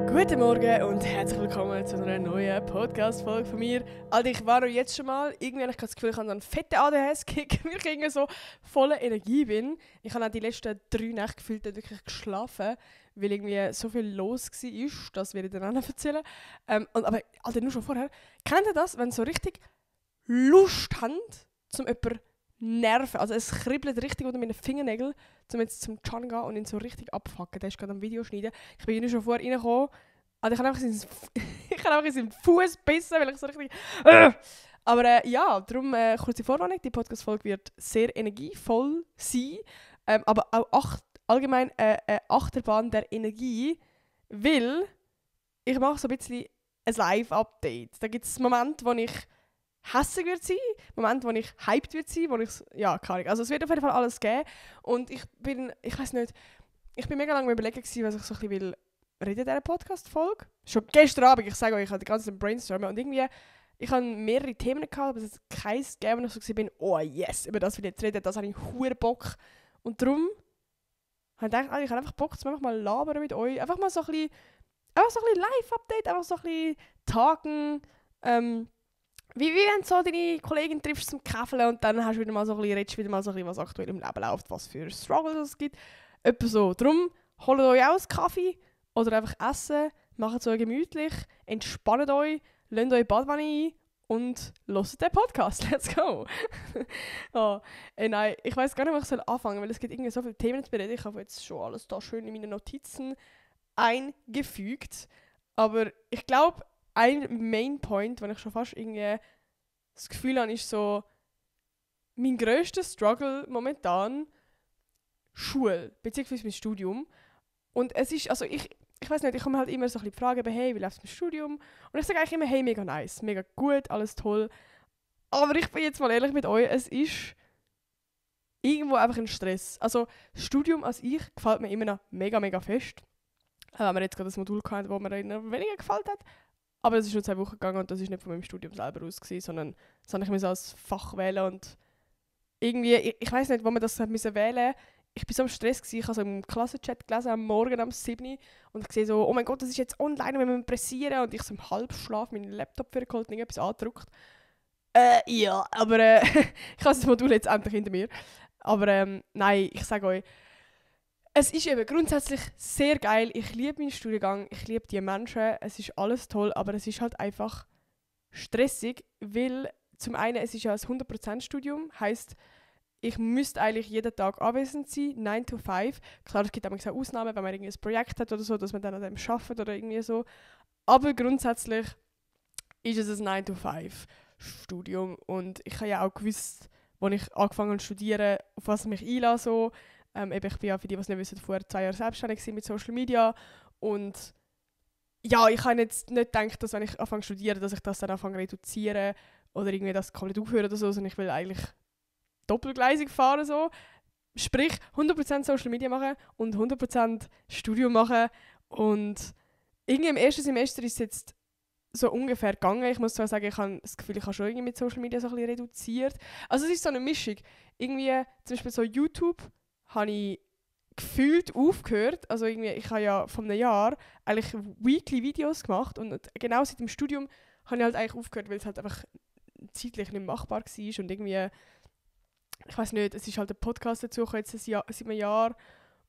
Guten Morgen und herzlich willkommen zu einer neuen Podcast-Folge von mir. Also ich war jetzt schon mal, irgendwie habe ich das Gefühl, ich habe so einen fetten ADHS-Kick, weil ich irgendwie so voller Energie bin. Ich habe auch die letzten 3 Nächte gefühlt wirklich geschlafen, weil irgendwie so viel los war, das werde ich dann auch noch erzählen. Aber Alter, nur schon vorher, kennt ihr das, wenn ihr so richtig Lust habt, zum jemanden nerven? Also es kribbelt richtig unter meinen Fingernägeln, um jetzt zum Can gehen und ihn so richtig abfucken. Der ist gerade am Video schneiden. Ich bin nur schon vorher reingekommen. Also ich kann einfach in seinen Fuß bissen, weil ich so richtig... Aber ja, darum kurze Vorwarnung. Die Podcast-Folge wird sehr energievoll sein. Aber auch allgemein eine Achterbahn der Energie, weil ich mache so ein bisschen ein Live-Update. Da gibt es Momente, wo ich hässig wird sein, Momente, wo ich hyped wird sein, wo ich... Ja, keine Ahnung. Also es wird auf jeden Fall alles geben. Und ich bin mega lange überlegen gewesen, was ich so ein bisschen will reden in dieser Podcast-Folge. Schon gestern Abend, ich sage euch, ich hatte die ganze Zeit brainstormen und irgendwie, ich hatte mehrere Themen gehabt, aber es hat keins gegeben, wo ich so war, oh yes, über das will ich jetzt reden, das habe ich verdammt Bock. Und darum habe ich gedacht, ich habe einfach Bock, einfach mal labern mit euch, einfach mal so ein bisschen Live-Update, einfach so ein bisschen talken, wie wenn du so deine Kollegin triffst zum Käfeln und dann hast du wieder mal so ein bisschen, redest wieder mal so ein bisschen, was aktuell im Leben läuft, was für Struggles es gibt. Etwa so. Darum holt euch auch einen Kaffee oder einfach essen, macht es euch gemütlich, entspannt euch, lasst euch Badwanne ein und hört den Podcast. Let's go! Nein, ich weiss gar nicht, wo ich anfangen soll, weil es gibt irgendwie so viele Themen zu bereden. Ich habe jetzt schon alles da schön in meine Notizen eingefügt. Aber ich glaube, ein Mainpoint, den ich schon fast irgendwie das Gefühl habe, ist so mein grösster Struggle momentan Schule, beziehungsweise mein Studium. Und es ist, also ich weiß nicht, ich komme halt immer so ein bisschen die Frage, hey, wie läuft es mit dem Studium? Und ich sage eigentlich immer, hey, mega nice, mega gut, alles toll. Aber ich bin jetzt mal ehrlich mit euch, es ist irgendwo einfach ein Stress. Also das Studium als ich gefällt mir immer noch mega, mega fest. Wenn wir jetzt gerade das Modul hatten, das mir weniger gefällt hat. Aber es ist schon 2 Wochen gegangen und das ist nicht von meinem Studium selber aus gewesen, sondern das habe ich mir so als Fach wählen und irgendwie, ich weiß nicht, wo man das wählen musste. Ich war so im Stress gewesen. Ich habe so im Klassenchat gelesen, am Morgen um 7 Uhr und ich sehe so, oh mein Gott, das ist jetzt online, wir müssen pressieren und ich so im Halbschlaf meinen Laptop vorgeholt und irgendetwas angedruckt. Ja, aber ich habe das Modul jetzt endlich hinter mir. Aber nein, ich sage euch, es ist eben grundsätzlich sehr geil. Ich liebe meinen Studiengang, ich liebe die Menschen, es ist alles toll, aber es ist halt einfach stressig, weil zum einen, es ist ja ein 100% Studium, heisst, ich müsste eigentlich jeden Tag anwesend sein, 9 to 5. Klar, es gibt auch Ausnahmen, wenn man irgendwie ein Projekt hat oder so, dass man dann an dem arbeitet oder irgendwie so. Aber grundsätzlich ist es ein 9 to 5 Studium und ich habe ja auch gewusst, als ich angefangen habe zu studieren, auf was ich mich einlasse. So. Ich bin ja, für die, die es nicht wissen, vorher 2 Jahre selbstständig mit Social Media und ja, ich habe jetzt nicht gedacht, dass wenn ich anfange zu studieren, dass ich das dann anfange zu reduzieren oder irgendwie das komplett aufhören oder so, sondern ich will eigentlich doppelgleisig fahren so. Sprich, 100% Social Media machen und 100% Studium machen und irgendwie im ersten Semester ist es jetzt so ungefähr gegangen. Ich muss zwar sagen, ich habe das Gefühl, ich habe schon irgendwie mit Social Media so ein bisschen reduziert. Also es ist so eine Mischung. Irgendwie, zum Beispiel so YouTube, habe ich gefühlt aufgehört. Also irgendwie, ich habe ja vor einem Jahr eigentlich weekly Videos gemacht und genau seit dem Studium habe ich halt eigentlich aufgehört, weil es halt einfach zeitlich nicht machbar war und irgendwie, ich weiß nicht, es ist halt ein Podcast dazu jetzt seit einem Jahr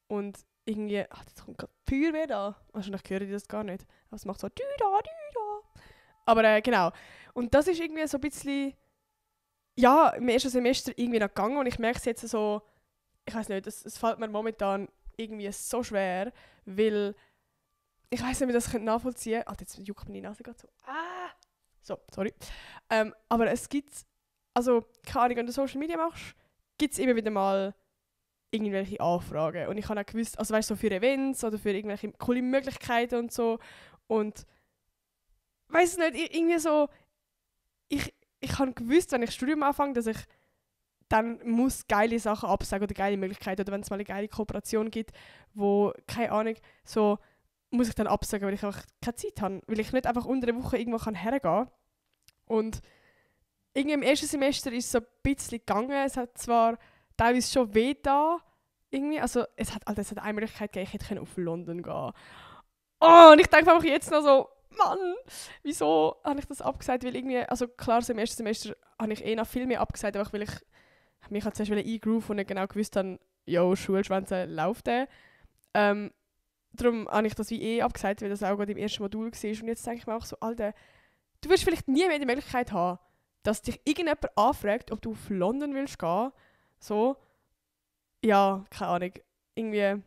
und irgendwie, jetzt kommt gerade die Feuerwehr da. Wahrscheinlich hören die das gar nicht. Aber es macht so «Düda, düda». Aber genau. Und das ist irgendwie so ein bisschen, ja, im ersten Semester irgendwie noch gegangen und ich merke es jetzt so, ich weiß nicht, es fällt mir momentan irgendwie so schwer, weil ich weiß nicht, wie das nachvollziehen könnte. Jetzt juckt meine Nase gerade so. So, sorry. Aber es gibt, also keine Ahnung, wenn du Social Media machst, gibt es immer wieder mal irgendwelche Anfragen. Und ich habe auch gewusst, also weißt du, so für Events oder für irgendwelche coole Möglichkeiten und so. Und weiß nicht, irgendwie so, ich habe gewusst, wenn ich Studium anfange, dass ich dann muss geile Sachen absagen oder geile Möglichkeiten. Oder wenn es mal eine geile Kooperation gibt, wo, keine Ahnung, so muss ich dann absagen, weil ich einfach keine Zeit habe. Weil ich nicht einfach unter der Woche irgendwo hergehen kann. Und irgendwie im ersten Semester ist es so ein bisschen gegangen. Es hat zwar teilweise schon weh da, irgendwie, also es hat eine Möglichkeit gegeben, ich hätte auf London gehen können. Oh, und ich denke einfach jetzt noch so, Mann, wieso habe ich das abgesagt? Weil irgendwie, also klar, so im ersten Semester habe ich noch viel mehr abgesagt, einfach weil ich mich halt zuerst eingrooven und nicht genau gewusst habe, jo, Schulschwänze läuft der. Darum habe ich das wie abgesagt, weil das auch gerade im ersten Modul war. Und jetzt denke ich mir auch so, Alter, du wirst vielleicht nie mehr die Möglichkeit haben, dass dich irgendjemand anfragt, ob du auf London willst gehen. So, ja, keine Ahnung. Irgendwie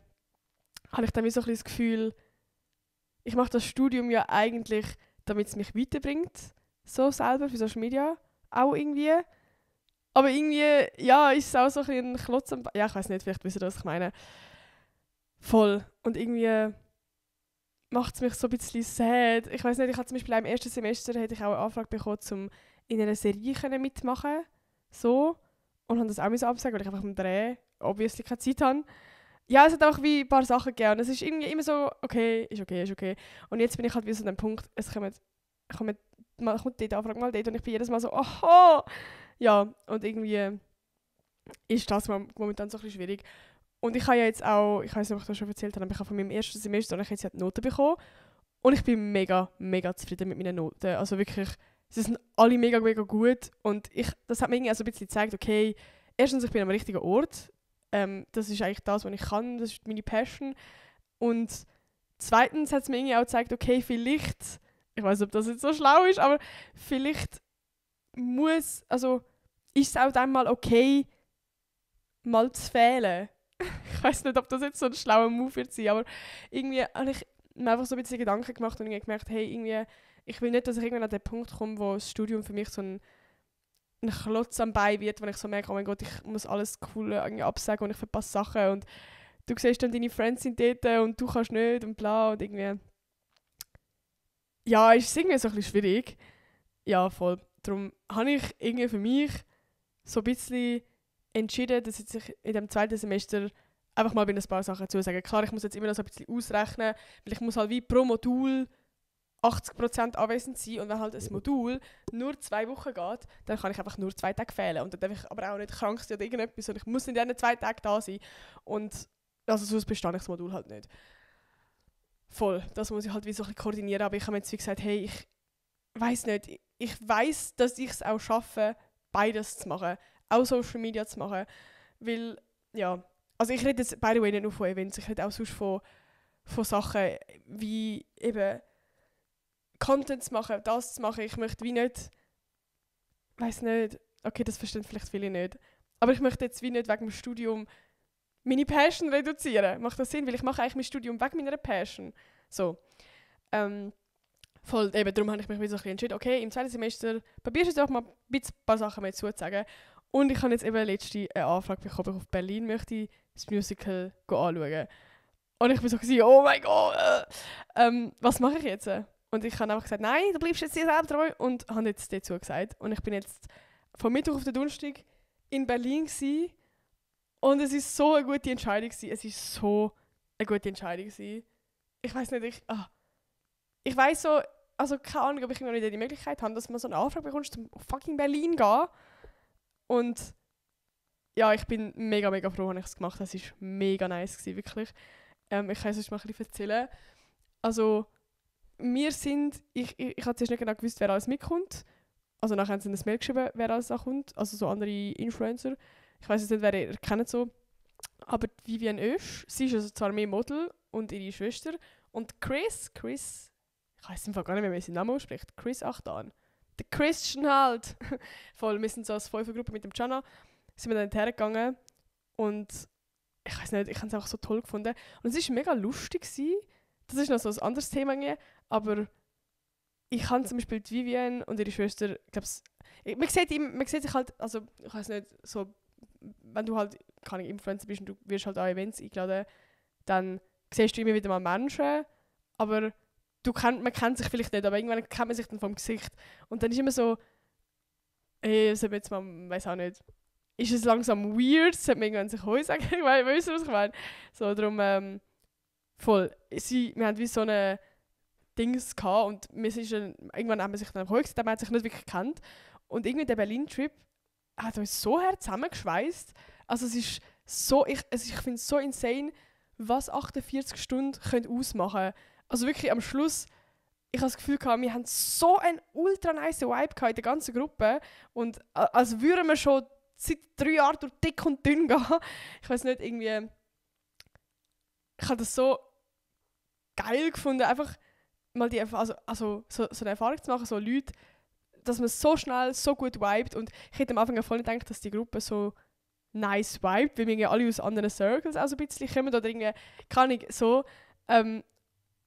habe ich dann wie so ein bisschen das Gefühl, ich mache das Studium ja eigentlich, damit es mich weiterbringt. So selber, für Social Media. Auch irgendwie. Aber irgendwie, ja, ist es auch so ein bisschen ein Klotz am Ja, ich weiß nicht, vielleicht wisst ihr, was ich meine. Voll. Und irgendwie macht es mich so ein bisschen sad. Ich weiß nicht, ich hatte zum Beispiel im ersten Semester hätte ich auch eine Anfrage bekommen, um in einer Serie mitmachen. So. Und habe das auch absagen, weil ich einfach am Dreh obviously keine Zeit habe. Ja, es hat auch wie ein paar Sachen gegeben. Und es ist irgendwie immer so, okay, ist okay, ist okay. Und jetzt bin ich halt wie so an dem Punkt, es kommt die Anfrage mal dort und ich bin jedes Mal so, oh, ja. Und irgendwie ist das momentan so ein bisschen schwierig. Und ich habe ja jetzt auch, ich weiß nicht, ob ich das schon erzählt habe, aber ich habe von meinem ersten Semester ich jetzt Noten bekommen. Und ich bin mega, mega zufrieden mit meinen Noten. Also wirklich, sie sind alle mega, mega gut. Und das hat mir irgendwie also ein bisschen gezeigt, okay, erstens, ich bin am richtigen Ort. Das ist eigentlich das, was ich kann. Das ist meine Passion. Und zweitens hat es mir irgendwie auch gezeigt, okay, vielleicht, ich weiß nicht, ob das jetzt so schlau ist, aber vielleicht ist es auch dann mal okay, mal zu fehlen. Ich weiß nicht, ob das jetzt so ein schlauer Move wird sein, aber irgendwie habe ich mir einfach so ein bisschen Gedanken gemacht und gemerkt, hey, irgendwie, ich will nicht, dass ich irgendwann an den Punkt komme, wo das Studium für mich so ein Klotz am Bein wird, wenn ich so merke, oh mein Gott, ich muss alles Coole irgendwie absagen und ich verpasse Sachen und du siehst dann, deine Friends sind dort und du kannst nicht und bla und irgendwie... Ja, ist es irgendwie so ein bisschen schwierig. Ja, voll. Darum habe ich irgendwie für mich so ein bisschen entschieden, dass ich in dem zweiten Semester einfach mal bei ein paar Sachen zusagen. Klar, ich muss jetzt immer noch so ein bisschen ausrechnen, weil ich muss halt wie pro Modul 80% anwesend sein und wenn halt ein Modul nur 2 Wochen geht, dann kann ich einfach nur 2 Tage fehlen und dann darf ich aber auch nicht krank sein oder irgendetwas und ich muss in diesen 2 Tagen da sein und also sonst bestehe ich das Modul halt nicht. Voll, das muss ich halt wie so ein bisschen koordinieren, aber ich habe mir jetzt wie gesagt, hey, ich weiß nicht, ich weiß, dass ich es auch schaffe, beides zu machen, auch Social Media zu machen, weil, ja, also ich rede jetzt, by the way, nicht nur von Events, ich rede auch sonst von Sachen wie eben Content zu machen, das zu machen. Ich möchte wie nicht, weiß nicht, okay, das verstehen vielleicht viele nicht, aber ich möchte jetzt wie nicht wegen dem Studium meine Passion reduzieren. Macht das Sinn? Weil ich mache eigentlich mein Studium wegen meiner Passion. So. Voll, eben, darum habe ich mich wieder so ein bisschen entschieden, okay, im zweiten Semester probierst du jetzt auch mal ein paar Sachen mehr zuzusagen. Und ich habe jetzt eben letzte eine Anfrage bekommen, ob ich auf Berlin möchte das Musical anschauen. Und ich war so, oh mein Gott, was mache ich jetzt? Und ich habe einfach gesagt, nein, du bleibst jetzt dir selber treu und habe jetzt dazu gesagt. Und ich bin jetzt von Mittwoch auf den Donnerstag in Berlin gewesen. Und es ist so eine gute Entscheidung gewesen. Es ist so eine gute Entscheidung gewesen. Ich weiß nicht, ich weiß so, also keine Ahnung, ob ich noch nicht die Möglichkeit habe, dass man so eine Anfrage bekommst, zum fucking Berlin gehen. Und ja, ich bin mega, mega froh, dass ich es gemacht habe. Es war mega nice gewesen, wirklich. Ich kann es euch mal ein bisschen erzählen. Also, ich habe zuerst nicht genau gewusst, wer alles mitkommt. Also nachher haben sie ein Mail geschrieben, wer alles da kommt. Also so andere Influencer. Ich weiß jetzt nicht, wer ihr kennt so. Aber Vivienne Oesch, sie ist also zwar mehr Model und ihre Schwester. Und Chris, ich weiß im Fall gar nicht mehr, wie sein Name ausspricht. Chris Achtan. Der Christian halt. Voll, wir sind so als 5er-Gruppe mit dem Jana. Sind wir dann hergegangen. Und ich weiß nicht, ich habe es einfach so toll gefunden. Und es war mega lustig gewesen. Das ist noch so ein anderes Thema. Aber ich habe zum Beispiel die Vivienne und ihre Schwester, man sieht sich halt, also ich weiß nicht, so, wenn du halt keine Influencer bist und du wirst halt an Events eingeladen, dann siehst du immer wieder mal Menschen, aber man kennt sich vielleicht nicht, aber irgendwann kennt man sich dann vom Gesicht. Und dann ist immer so, sollte man jetzt mal, weiß auch nicht, ist es langsam weird, sollte man irgendwann sich «Hoi» sagen, weißt du, was ich meine? So, darum, voll, wir haben wie so eine Dings gehabt und irgendwann haben wir sich dann «Hoi» gesagt, aber man hat sich nicht wirklich gekannt. Und irgendwie der Berlin-Trip hat uns so zusammengeschweißt. Also es ist ich finde es so insane, was 48 Stunden können ausmachen können. Also wirklich am Schluss, ich habe das Gefühl gehabt, wir haben so einen ultra nice Vibe in der ganzen Gruppe und als würden wir schon seit 3 Jahren durch dick und dünn gehen. Ich weiß nicht, irgendwie, ich habe das so geil gefunden, einfach mal so eine Erfahrung zu machen, so Leute, dass man so schnell, so gut vibet und ich hätte am Anfang voll nicht gedacht, dass die Gruppe so nice vibet, weil wir irgendwie alle aus anderen Circles auch so ein bisschen kommen oder irgendwie, kann ich so.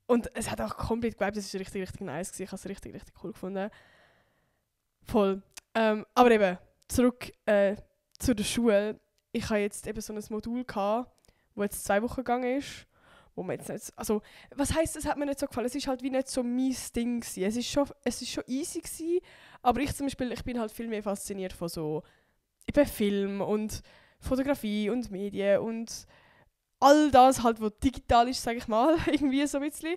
Und es hat auch komplett geweibt, es war richtig, richtig nice gewesen. Ich habe es richtig, richtig cool gefunden. Voll. Aber eben, zurück zu der Schule. Ich hatte jetzt eben so ein Modul gehabt, wo jetzt 2 Wochen gegangen ist. Wo man jetzt nicht, also, was heisst, es hat mir nicht so gefallen? Es ist halt wie nicht so mein Ding gewesen. Es ist schon easy gewesen, aber ich zum Beispiel, ich bin halt viel mehr fasziniert von so eben Film und Fotografie und Medien und all das halt, was digital ist, sage ich mal, irgendwie so ein bisschen.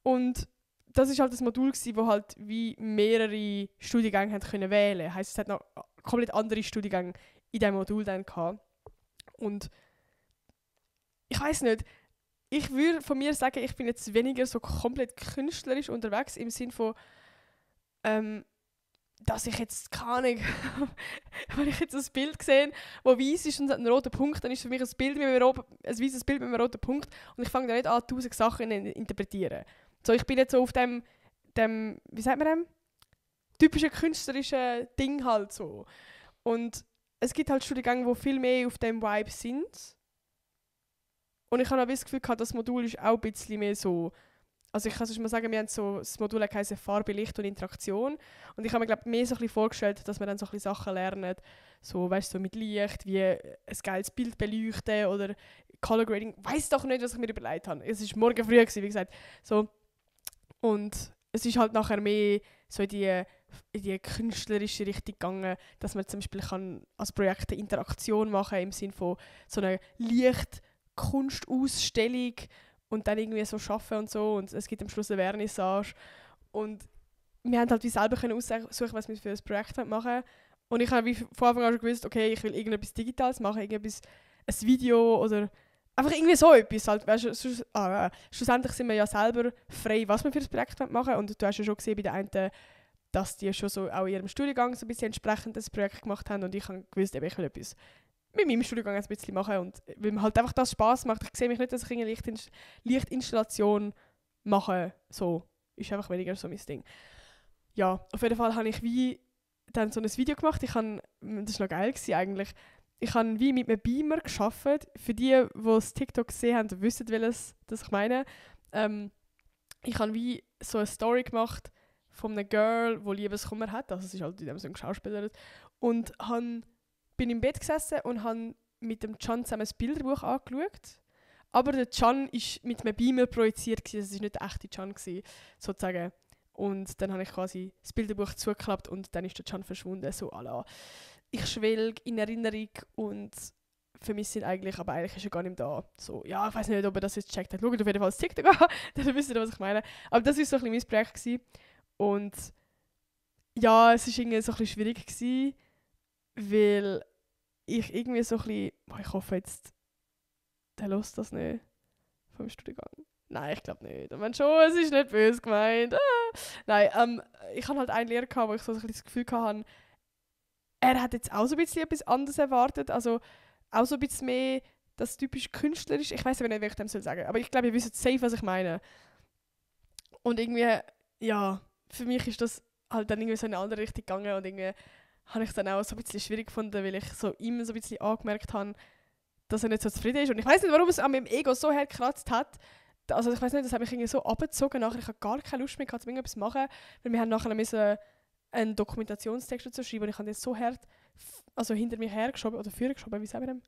Und das ist halt das Modul gewesen, wo halt wie mehrere Studiengänge haben können wählen. Heißt, es hat noch komplett andere Studiengänge in diesem Modul dann gehabt. Und ich weiß nicht, ich würde von mir sagen, ich bin jetzt weniger so komplett künstlerisch unterwegs, im Sinne von, dass ich jetzt, keine Ahnung, wenn ich jetzt ein Bild sehe, das weiss ist und hat einen roten Punkt, dann ist es für mich ein weißes Bild mit einem roten Punkt und ich fange da nicht an, 1000 Sachen zu interpretieren. So, ich bin jetzt so auf dem wie sagt man dem? Typischen künstlerischen Ding halt so. Und es gibt halt Studiengänge, die viel mehr auf dem Vibe sind. Und ich habe auch das Gefühl gehabt, das Modul ist auch ein bisschen mehr so. Also ich kann es mal sagen, wir haben so, das Modul heisst Farbe, Licht und Interaktion. Und ich habe mir glaub, mehr so ein bisschen vorgestellt, dass wir dann so ein bisschen Sachen lernen, so, weißt, so mit Licht, wie ein geiles Bild beleuchten oder Color Grading. Ich weiss doch nicht, was ich mir überlegt habe. Es war morgen früh, wie gesagt. So. Und es ist halt nachher mehr so in die künstlerische Richtung gegangen, dass man zum Beispiel kann als Projekt eine Interaktion machen im Sinne von so einer Lichtkunstausstellung und dann irgendwie so arbeiten und so. Und es gibt am Schluss eine Vernissage. Und wir haben halt wie selber aussuchen, was wir für ein Projekt machen wollen. Und ich habe wie von Anfang an schon gewusst, okay, ich will irgendetwas Digitales machen, ein Video oder einfach irgendwie so etwas. Halt, weißt, schlussendlich sind wir ja selber frei, was wir für ein Projekt machen wollen. Und du hast ja schon gesehen bei den einen, dass die schon so auch in ihrem Studiengang so ein bisschen entsprechend das Projekt gemacht haben. Und ich habe gewusst, ich will etwas mit meinem Studiengang ein bisschen machen. Und weil mir halt einfach das Spass macht. Ich sehe mich nicht, dass ich eine Lichtinstallation mache. So ist einfach weniger so mein Ding. Ja, auf jeden Fall habe ich wie dann so ein Video gemacht. Das war noch geil eigentlich. Ich habe wie mit einem Beamer gearbeitet. Für die das TikTok gesehen haben, wissen, welches das ich meine. Ich habe wie so eine Story gemacht von einer Girl, die Liebeskummer hat. Also sie ist halt in dem so eine Schauspielerin. Und bin im Bett gesessen und habe mit dem Can zusammen ein Bilderbuch angeschaut. Aber der Can war mit einem Beamer projiziert. Das war nicht der echte Can, sozusagen. Und dann habe ich quasi das Bilderbuch zugeklappt und dann ist der Can verschwunden. So à la, ich schwelge in Erinnerung und vermisse ihn eigentlich, aber eigentlich ist er gar nicht da. So, ja, ich weiß nicht, ob er das jetzt gecheckt hat. Schaut auf jeden Fall das TikTok an, dann wisst ihr, was ich meine. Aber das war so ein bisschen mein Projekt gewesen. Und ja, es war irgendwie so ein bisschen schwierig gewesen, weil ich irgendwie so ein bisschen, ich hoffe jetzt, der hört das nicht vom Studiengang. Nein, ich glaube nicht. Und wenn schon, es ist nicht böse gemeint. Nein, ich hatte halt einen Lehrer, wo ich so ein bisschen das Gefühl hatte, er hat jetzt auch so ein bisschen etwas anderes erwartet. Also auch so ein bisschen mehr das typisch künstlerisch. Ich weiß aber nicht, wie ich dem sagen soll. Aber ich glaube, ihr wisst safe, was ich meine. Und irgendwie, ja, für mich ist das halt dann irgendwie so in eine andere Richtung gegangen. Und irgendwie habe ich es dann auch so ein bisschen schwierig gefunden, weil ich so ihm so ein bisschen angemerkt habe, dass er nicht so zufrieden ist. Und ich weiß nicht, warum es an meinem Ego so hergekratzt hat. Also ich weiß nicht, das hat mich irgendwie so abgezogen. Nachher, ich habe gar keine Lust mehr gehabt, irgendetwas zu machen. Weil wir haben nachher einen Dokumentationstext dazu schreiben und ich habe das so hart hinter mir hergeschoben oder vorgeschoben, wie sagen wir das?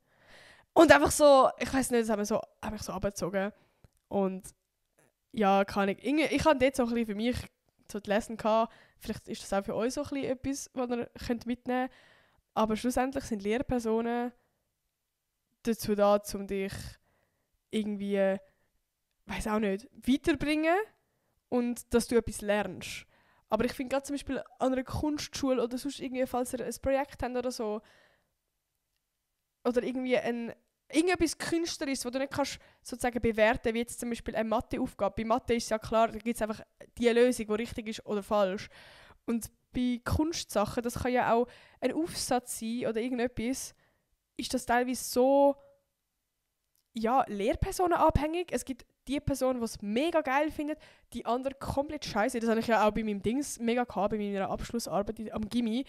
Und einfach so, ich weiß nicht, das hat mich so abgezogen. Und ja, kann ich. Ich habe dort so ein bisschen für mich so die Lesson gehabt. Vielleicht ist das auch für euch so ein bisschen etwas, was ihr könnt mitnehmen könnt. Aber schlussendlich sind Lehrpersonen dazu da, um dich irgendwie, weiß auch nicht, weiterbringen und dass du etwas lernst. Aber ich finde gerade zum Beispiel an einer Kunstschule oder sonst irgendwie, falls ihr ein Projekt habt oder so, oder irgendwie irgendetwas Künstlerisches, das du nicht kannst sozusagen bewerten, wie jetzt zum Beispiel eine Matheaufgabe. Bei Mathe ist es ja klar, da gibt es einfach die Lösung, die richtig ist oder falsch. Und bei Kunstsachen, das kann ja auch ein Aufsatz sein oder irgendetwas, ist das teilweise so ja, lehrpersonenabhängig. Es gibt die Person, die es mega geil findet, die andere komplett scheiße. Das habe ich ja auch bei meinem Dings mega gehabt, bei meiner Abschlussarbeit am Gymi.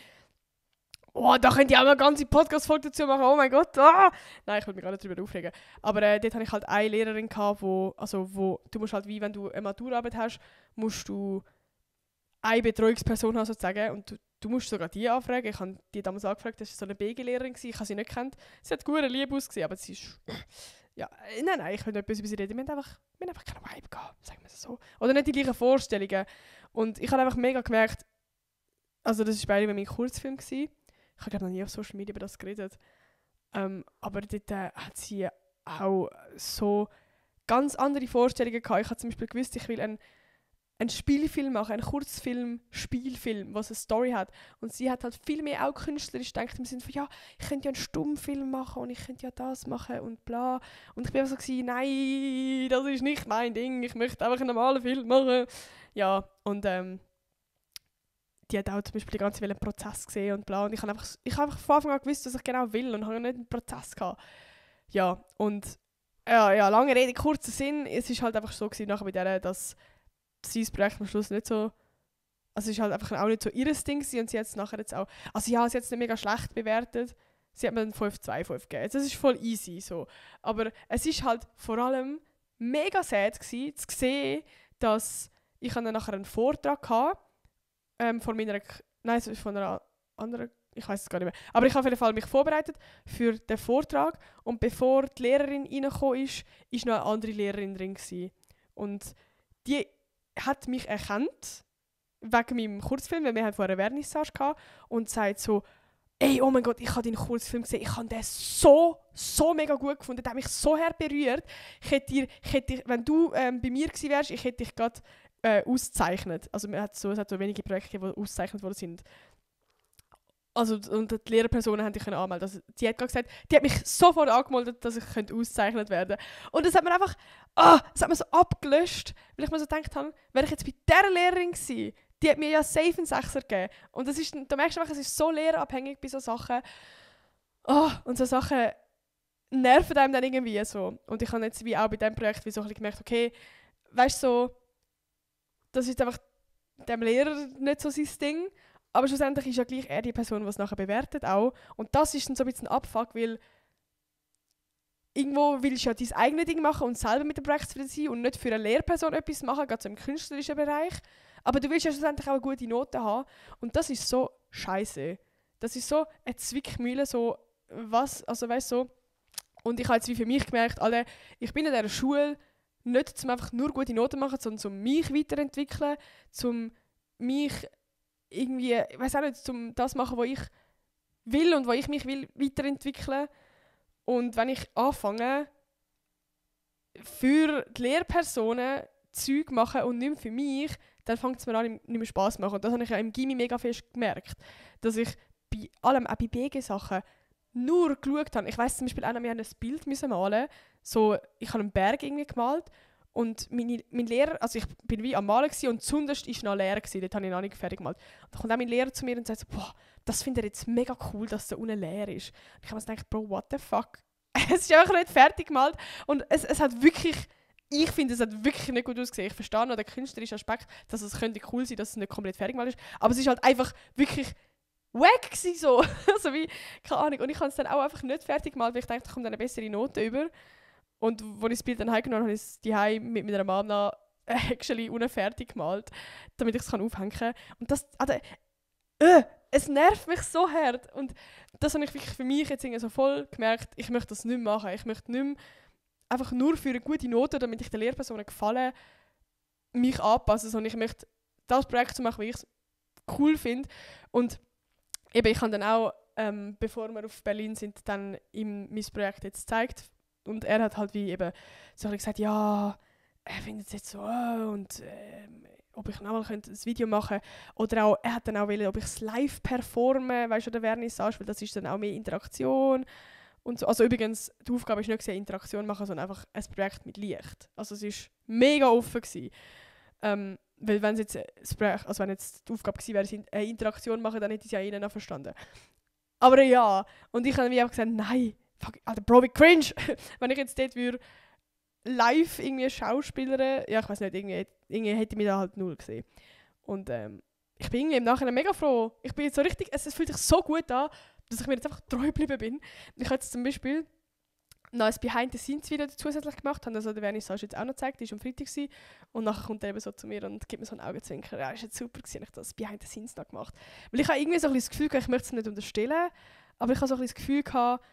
Oh, da könnt ihr auch mal eine ganze Podcast-Folge dazu machen. Oh mein Gott. Ah! Nein, ich will mich gar nicht darüber aufregen. Aber dort hatte ich halt eine Lehrerin gehabt, wo du musst halt wie, wenn du eine Maturarbeit hast, musst du eine Betreuungsperson haben sozusagen. Und du musst sogar die anfragen. Ich habe die damals angefragt, das war so eine BG-Lehrerin, ich habe sie nicht gekannt. Sie hat gut lieb ausgesehen, aber sie ist... Ja, nein, ich will nicht böse über sie reden. Wir haben einfach keinen Vibe gehabt, sagen wir es so. Oder nicht die gleichen Vorstellungen. Und ich habe einfach mega gemerkt, also das war bei meinem Kurzfilm gewesen. Ich habe glaube noch nie auf Social Media über das geredet. Aber dort hat sie auch so ganz andere Vorstellungen gehabt. Ich habe zum Beispiel gewusst, ich will einen Spielfilm machen, einen Kurzfilm, Spielfilm, was eine Story hat. Und sie hat halt viel mehr auch künstlerisch gedacht, im Sinne von, ja, ich könnte ja einen Stummfilm machen und ich könnte ja das machen und bla. Und ich bin einfach so gewesen, nein, das ist nicht mein Ding, ich möchte einfach einen normalen Film machen. Ja, und die hat auch zum Beispiel die ganze Zeit einen Prozess gesehen und bla. Und ich habe einfach von Anfang an gewusst, was ich genau will und habe nicht einen Prozess gehabt. Ja, und ja, lange Rede, kurzer Sinn, es ist halt einfach so gewesen, nachher bei der, dass sein Projekt am Schluss nicht so, also es ist halt einfach auch nicht so ihr Ding gewesen und sie hat es nachher jetzt auch, also ja, sie hat es nicht mega schlecht bewertet, sie hat mir dann 5,25 gegeben, das ist voll easy so, aber es ist halt vor allem mega sad gewesen, zu sehen, dass ich dann nachher einen Vortrag hatte, von einer anderen, ich weiß es gar nicht mehr, aber ich habe auf jeden Fall mich vorbereitet für den Vortrag und bevor die Lehrerin reingekommen ist, ist noch eine andere Lehrerin drin gewesen. Und die hat mich erkannt, wegen meinem Kurzfilm, weil wir haben vorher eine Vernissage gehabt, und sagt so, ey, oh mein Gott, ich habe deinen Kurzfilm gesehen, ich habe den so mega gut gefunden, der hat mich so hart berührt. Wenn du bei mir gewesen wärst, ich hätte dich gerade auszeichnet. Also es hat so wenige Projekte, die ausgezeichnet worden sind. Also, und die Lehrpersonen haben dich anmelden. Also, die hat gerade gesagt, die hat mich sofort angemeldet, dass ich ausgezeichnet werden könnte. Und das hat mir einfach, das hat mir so abgelöscht, weil ich mir so gedacht habe, wäre ich jetzt bei dieser Lehrerin gewesen, die hat mir ja safe einen Sechser gegeben. Und das ist, da merkst du einfach, es ist so lehrabhängig bei so Sachen. Und so Sachen nerven einem dann irgendwie so. Und ich habe jetzt wie auch bei diesem Projekt wie so ein bisschen gemerkt, okay, weißt du, so, das ist einfach dem Lehrer nicht so sein Ding. Aber schlussendlich ist ja gleich er die Person, die es nachher bewertet auch. Und das ist dann so ein bisschen ein Abfuck, weil irgendwo willst du ja dein eigenes Ding machen und selber mit dem Projekt zufrieden sein und nicht für eine Lehrperson etwas machen, gerade so im künstlerischen Bereich. Aber du willst ja schlussendlich auch eine gute Note haben. Und das ist so scheiße. Das ist so eine Zwickmühle, so was, also weißt du, so. Und ich habe jetzt wie für mich gemerkt, Alter, ich bin in dieser Schule nicht, um einfach nur gute Noten zu machen, sondern um mich weiterentwickeln, um mich irgendwie, ich weiß auch nicht, um das zu machen, was ich will und was ich mich will weiterentwickeln. Und wenn ich anfange, für die Lehrpersonen Zeug machen und nicht mehr für mich, dann fängt es mir an, nicht mehr Spass zu machen. Und das habe ich ja im Gymi mega fest gemerkt, dass ich bei allem, auch bei BG-Sachen, nur geschaut habe. Ich weiss zum Beispiel auch noch, wir haben ein Bild malen. So, ich habe einen Berg irgendwie gemalt. Und mein Lehrer, also ich bin wie am Malen und zunderst war noch leer gewesen, dort habe ich noch nicht fertig gemalt. Und dann kommt auch mein Lehrer zu mir und sagt so, boah, das finde ich jetzt mega cool, dass da unten leer ist. Und ich habe mir gedacht, Bro, what the fuck? Es ist einfach nicht fertig gemalt und es hat wirklich, ich finde, es hat wirklich nicht gut ausgesehen. Ich verstehe noch den künstlerischen Aspekt, dass es könnte cool sein, dass es nicht komplett fertig gemalt ist, aber es ist halt einfach wirklich wack gewesen, so. Also wie, keine Ahnung. Und ich habe es dann auch einfach nicht fertig gemalt, weil ich dachte, da kommt eine bessere Note über. Und als ich das Bild dann heimgenommen habe, habe ich es daheim mit meiner Mama actually unfertig gemalt, damit ich es aufhängen kann. Und das, also, es nervt mich so hart. Und das habe ich wirklich für mich jetzt so voll gemerkt, ich möchte das nicht mehr machen. Ich möchte nicht mehr einfach nur für eine gute Note, damit ich der Lehrperson gefallen, mich anpassen, sondern ich möchte das Projekt so machen, wie ich es cool finde. Und eben, ich habe dann auch, bevor wir auf Berlin sind, dann ihm mein Projekt jetzt gezeigt. Und er hat halt wie eben so gesagt, ja, er findet es jetzt so, und ob ich nochmal ein Video machen könnte. Oder auch, er hat dann auch wollen, ob ich es live performe, weißt du, oder Vernissage, weil das ist dann auch mehr Interaktion. und so. Also übrigens, die Aufgabe ist nicht Interaktion machen, sondern einfach ein Projekt mit Licht. Also es war mega offen gewesen. Weil wenn es jetzt wenn jetzt die Aufgabe gewesen wäre, eine Interaktion machen, dann hätte ich es ja ihnen noch verstanden. Aber ja, und ich habe mir einfach gesagt, nein, fuck, Alter, Bro, wie cringe. Wenn ich jetzt dort würde live irgendwie Schauspielerin, ja, ich weiß nicht, irgendwie hätte ich mich da halt null gesehen. Und ich bin irgendwie im Nachhinein mega froh. Ich bin jetzt so richtig, es fühlt sich so gut an, dass ich mir jetzt einfach treu geblieben bin. Ich habe jetzt zum Beispiel noch ein Behind-the-Scenes-Video zusätzlich gemacht. Also der Vernissage jetzt auch noch gezeigt, die war am Freitag. Und nachher kommt er eben so zu mir und gibt mir so einen Augenzwinker. Ja, ist jetzt super gewesen, ich das Behind-the-Scenes noch gemacht. Weil ich habe irgendwie so ein bisschen das Gefühl gehabt, ich möchte es nicht unterstellen, aber ich habe so ein bisschen das Gefühl gehabt,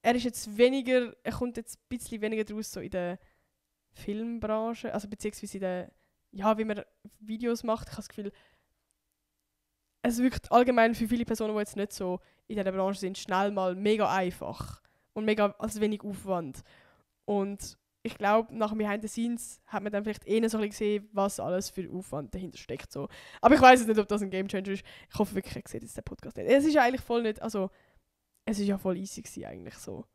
er kommt jetzt ein bisschen weniger draus so in der Filmbranche, also beziehungsweise in der, ja, wie man Videos macht. Ich habe das Gefühl, es wirkt allgemein für viele Personen, die jetzt nicht so in dieser Branche sind, schnell mal mega einfach. Und mega als wenig Aufwand. Und ich glaube, nach dem Behind the Scenes hat man dann vielleicht so ein bisschen gesehen, was alles für Aufwand dahinter steckt. So. Aber ich weiß nicht, ob das ein Gamechanger ist. Ich hoffe wirklich, ich sehe jetzt den Podcast nicht. Es ist ja eigentlich voll nicht, also es ist ja voll easy gewesen, eigentlich so.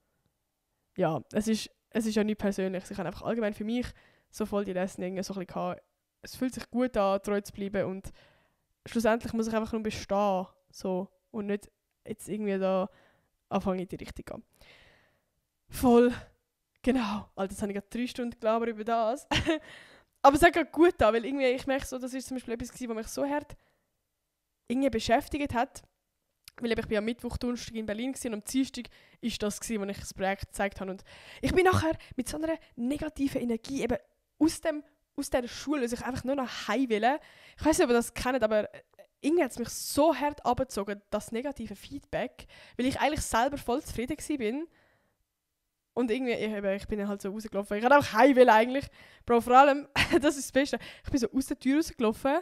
Ja, es ist ja nicht persönlich. Ich habe einfach allgemein für mich so voll die Lesson so ein bisschen gehabt. Es fühlt sich gut an, treu zu bleiben und schlussendlich muss ich einfach nur bestehen. So. Und nicht jetzt irgendwie da anfangen in die Richtung gehen. Voll. Genau. Alter, jetzt habe ich gerade 3 Stunden gelabert über das. Aber es hat gerade gut an, weil irgendwie, ich merke so, das ist zum Beispiel etwas gewesen, was mich so hart irgendwie beschäftigt hat. Weil ich bin am Mittwoch, Donnerstag in Berlin und am Dienstag war das, wo ich das Projekt gezeigt habe. Und ich bin nachher mit so einer negativen Energie eben aus dieser Schule, also ich einfach nur noch heim will. Ich weiß nicht, ob ihr das kennt, aber irgendwie hat es mich so hart abgezogen, das negative Feedback, weil ich eigentlich selber voll zufrieden war. Und irgendwie, ich bin dann halt so rausgelaufen. Ich wollte auch heim will eigentlich. Bro, vor allem, das ist das Beste, ich bin so aus der Tür rausgelaufen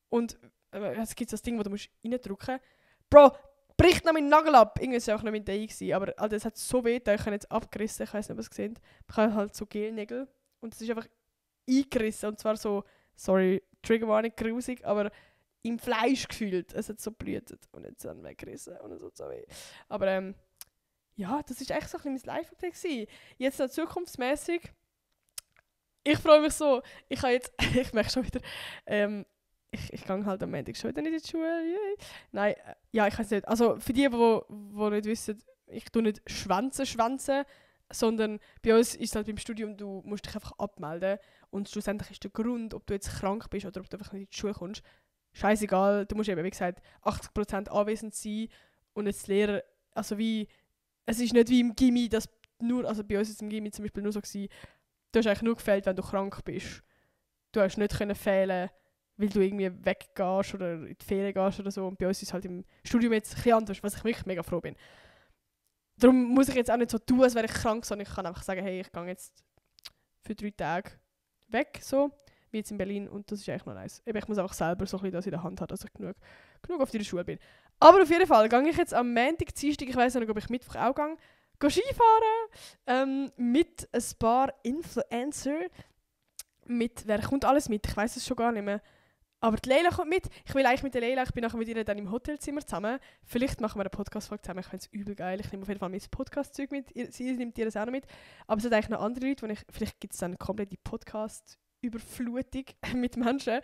und es gibt so das Ding, wo du reindrücken musst. Bro, bricht noch meinen Nagel ab. Irgendwie war es auch noch mein Day gewesen, aber Alter, es hat so weh, ich habe jetzt abgerissen, ich weiß nicht, ob ihr es gesehen. Ich habe halt so Gelnägel und es ist einfach eingerissen und zwar so, sorry, Triggerwarnung, grusig, aber im Fleisch gefühlt. Es hat so blühtet und jetzt dann weggerissen und es hat so weh. Aber ja, das war echt so ein bisschen mein Live-Update. Jetzt noch zukunftsmäßig. Ich freue mich so. Ich merke schon wieder, ich gehe halt am Montag schon wieder nicht in die Schule. Yay. Nein, ja, ich weiß nicht. Also für die nicht wissen, ich tue nicht schwänzen, sondern bei uns ist es halt beim Studium, du musst dich einfach abmelden und schlussendlich ist der Grund, ob du jetzt krank bist oder ob du einfach nicht in die Schule kommst, scheißegal. Du musst eben, wie gesagt, 80% anwesend sein und jetzt Lehrer, also wie, es ist nicht wie im Gymi, dass nur, also bei uns ist es im Gymi zum Beispiel nur so gewesen, du hast eigentlich nur gefehlt, wenn du krank bist. Du hast nicht können fehlen, weil du irgendwie weggehst oder in die Ferien gehst oder so. Und bei uns ist es halt im Studium jetzt ein bisschen anders, was ich wirklich mega froh bin. Darum muss ich jetzt auch nicht so tun, als wäre ich krank, sondern ich kann einfach sagen, hey, ich gehe jetzt für 3 Tage weg, so, wie jetzt in Berlin. Und das ist eigentlich noch nice. Ich muss einfach selber so ein bisschen das in der Hand haben, dass ich genug auf der Schule bin. Aber auf jeden Fall gehe ich jetzt am Montag, Dienstag, ich weiss nicht, ob ich Mittwoch auch gehe Skifahren mit ein paar Influencer. Wer kommt alles mit? Ich weiss es schon gar nicht mehr. Aber die Leila kommt mit. Ich will eigentlich mit der Leila, ich bin nachher mit ihr dann im Hotelzimmer zusammen. Vielleicht machen wir eine Podcast-Folge zusammen. Ich finde es übel geil. Ich nehme auf jeden Fall mein Podcast-Zeug mit. Sie nimmt ihr das auch noch mit. Aber es sind eigentlich noch andere Leute, vielleicht gibt es dann eine komplette Podcast-Überflutung mit Menschen.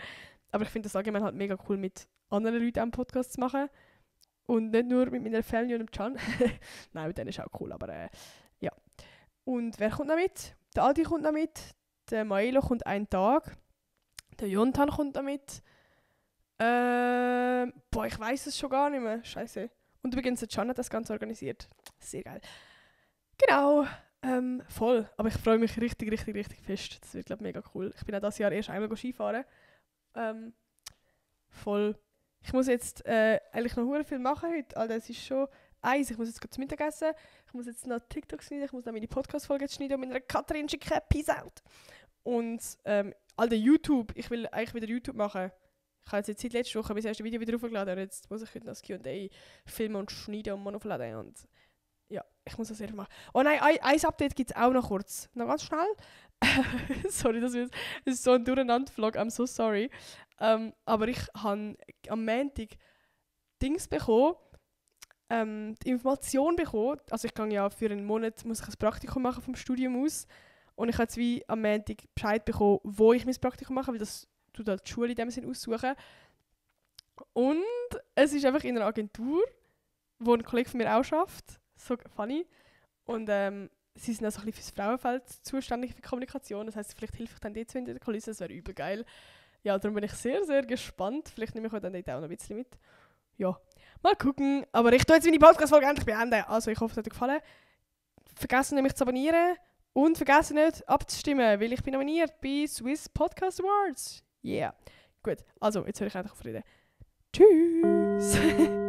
Aber ich finde das allgemein halt mega cool, mit anderen Leuten einen Podcast zu machen. Und nicht nur mit meiner Family und dem Can. Nein, mit denen ist auch cool, aber ja. Und wer kommt noch mit? Der Adi kommt noch mit. Der Maelo kommt einen Tag. Der Jontan kommt damit. Ich weiss es schon gar nicht mehr. Scheiße. Und übrigens hat Can das Ganze organisiert. Sehr geil. Genau. Voll. Aber ich freue mich richtig, richtig, richtig fest. Das wird, glaube ich, mega cool. Ich bin auch dieses Jahr erst einmal Skifahren. Voll. Ich muss jetzt eigentlich noch viel machen heute. Alter, es ist schon eins. Ich muss jetzt zu Mittag essen. Ich muss jetzt noch TikTok schneiden. Ich muss noch meine Podcast-Folge schneiden und meiner Katrin schicken. Peace out. Und Alter, YouTube. Ich will eigentlich wieder YouTube machen. Ich habe jetzt seit letzter Woche das erste Video wieder aufgeladen und jetzt muss ich heute noch das Q&A filmen und schneiden und aufladen. Und ja, ich muss das einfach machen. Oh nein, ein Update gibt es auch noch kurz. Noch ganz schnell. Sorry, das ist so ein Durcheinander-Vlog. I'm so sorry. Aber ich habe am Montag Dings bekommen. die Information bekommen. Also ich gehe ja für einen Monat, muss ich ein Praktikum machen vom Studium aus. Und ich habe jetzt wie am Montag Bescheid bekommen, wo ich mein Praktikum mache, weil das tut halt die Schule in dem Sinne aussuchen. Und es ist einfach in einer Agentur, wo ein Kollege von mir auch arbeitet. So funny. Und sie sind auch so ein bisschen fürs Frauenfeld zuständig für Kommunikation. Das heisst, vielleicht hilft ich dann dort in der Kulisse. Das wäre übel geil. Ja, darum bin ich sehr, sehr gespannt. Vielleicht nehme ich dann dort auch noch ein bisschen mit. Ja, mal gucken. Aber ich tue jetzt meine Podcast-Folge endlich beenden. Also ich hoffe, es hat dir gefallen. Vergessen nicht, mich zu abonnieren. Und vergessen nicht, abzustimmen, weil ich bin nominiert bei Swiss Podcast Awards. Yeah. Gut, also jetzt höre ich einfach auf Reden. Tschüss!